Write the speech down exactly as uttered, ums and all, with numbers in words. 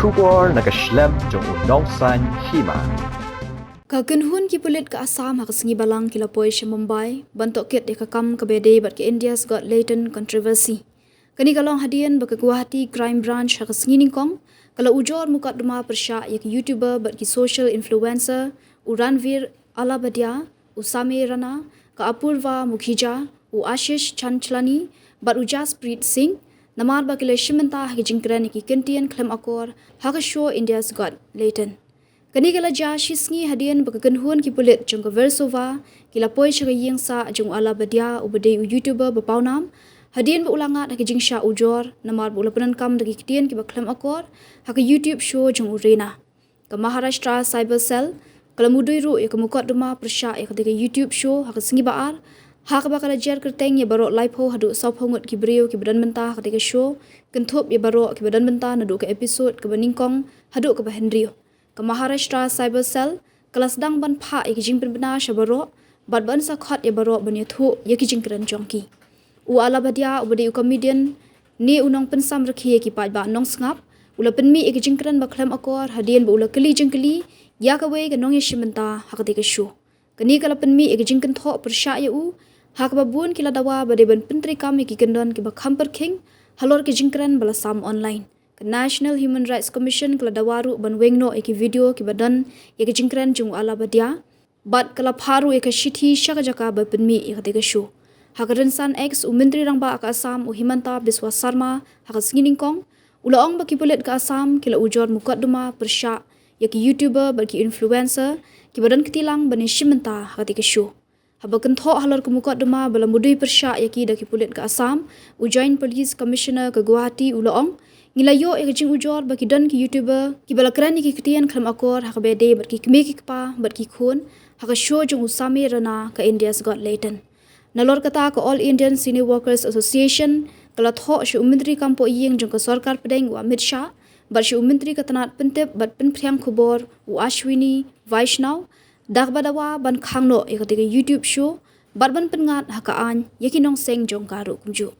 Khubor na ka shlem jong u nongsan hima. Ka kynhun ki pulit ka Assam ha ka sngi Balang ki la poi sha Mumbai ban tohkit ïa ka kam kaba ïadei bad ka India's Got Talent controversy. Kane ka long hadien ba ka Guwahati Crime Branch ha ka sngi Nyngkong ka la ujor mukotduma pyrshah ïa ki YouTuber bad ki social influencer, u Ranveer Allabadia, u Samay Rana, ka Apurva Mukhija, u Ashish Chanchlani bad u Jaspreet Singh, namar ba ki la shim bynta ha ki jingkren ïa ki kyntien khlem akor ha ka show India's Got Talent. Kane ka la jia shi sngi hadien ba ka kynhun ki pulit jong ka Versova ki la poi sha ka ïing sah jong u Allabadia, uba dei u YouTuber ba pawnam, hadien ba u la ngat ha ki jingshah ujor namar ba u la pyndonkam da ki ktien kiba khlem akor ha ka YouTube show jong u Rana. Ka Maharashtra Cyber Cell ka la mudui ruh ïa ka mukotduma pyrshah ïa katei ka YouTube show ha ka sngi Ba-ar, ha kaba ka la jer kyrteng ïa baroh laiphew haduh sawphew ngut ki briew kiba don bynta ha katei ka show, kynthup ïa baroh kiba don bynta naduh ka episode kaba nyngkong haduh kaba hynriew. Ka Maharashtra Cyber Cell ka la sdang ban phah ïa ki jingpynbna sha baroh bad ban sa khot ïa baroh ban ïathuh ïa ki jingkren jong ki. U Allabadia, uba dei u comedian ne u nongpynsam rakhe ïa ki paidbah nongsngap, u la pynmih ïa ki jingkren ba khlem akor hadien ba u la kylli jingkylli ïa kawei ka nongïashim bynta ha katei ka show. Kane ka la pynmih ïa ki jingkynthoh pyrshah ïa u, ha kaba bun ki la dawa ba dei ban pyntreikam ïa ki kyndon kiba kham pyrkhing halor ki jingkren ba la sam online. Ka National Human Rights Commission ka la dawa ruh ban weng noh ïa ki video kiba don ïa ki jingkren jong u Allabadia, bad ka la phah ruh ïa ka shithi sha ka jaka ba pynmih ïa katei ka show. Ha ka rynsan X, u Myntri Rangbah ka Assam, u Himanta Biswa Sarma, ha ka sngi Nyngkong u la ong ba ki pulit ka Assam ki la ujor mukotduma pyrshah ïa ki YouTuber bad ki influencer kiba don kti lang ban ïashim bynta ha katei ka show. Haba kynthoh halor ka mukotduma ba la mudui pyrshah ïa ki da ki pulit ka Assam, u Joint Police Commissioner ka Guwahati u la ong, ngi la ïoh ïa ka jingujor ba ki don ki YouTuber kiba la kren ïa ki ktien khlem akor ha kaba ïadei bad ki kmie ki kpa bad ki khun ha ka show jong u Samay Rana ka India's Got Talent. Nalor kata, ka All Indian Cine Workers Association ka la thoh sha u Myntri Kam Pohïing jong ka Sorkar Pdeng, u Amit Shah, bad sha u Myntri ka Tnad Pyntip bad Pynphriang Khubor, u Ashwini Vaishnaw, da kaba dawa ban khang noh ïa katei ka YouTube show bad ban pynngat ha ka aiñ ïa ki nongseng jong ka ruh kumjuh.